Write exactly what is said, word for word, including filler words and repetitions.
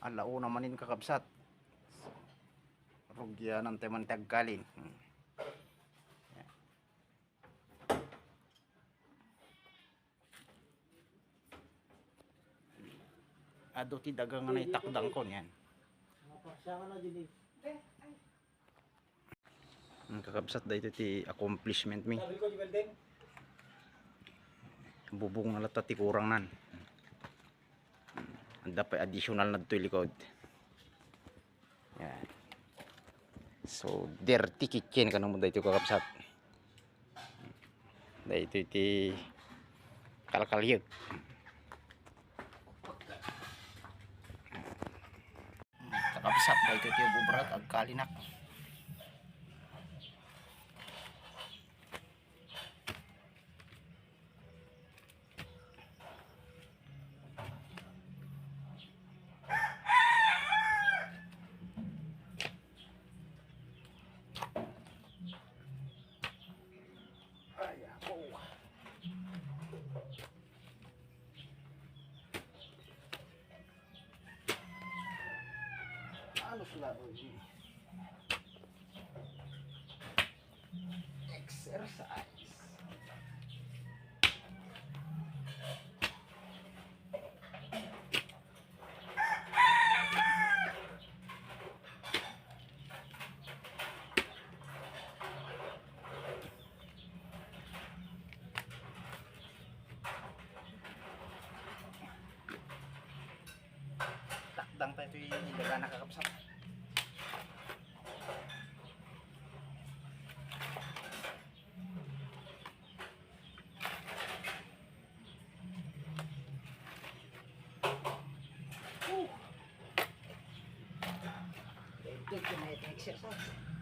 Ala una manen, kakabsat. Rugianan tayo man ti agkalin. Hmm. Adu ti daga nga naitakdang ko niyan. Ang kakabsat, daytoy ti accomplishment mi. Bubong na latta ti kurangnan. Adda pay additional na ditoy likod. Yan. So, dirty kitchen kano mo daytoy, kakabsat. Daytoy ti kalkalyek. Kakabsat, daytoy ti ububrat, agkalinak. Ay, ako. Halos laboy. Exercise. Takdang tayo ito'y dagana, kakabsat. Ito, ito na ito, exercise.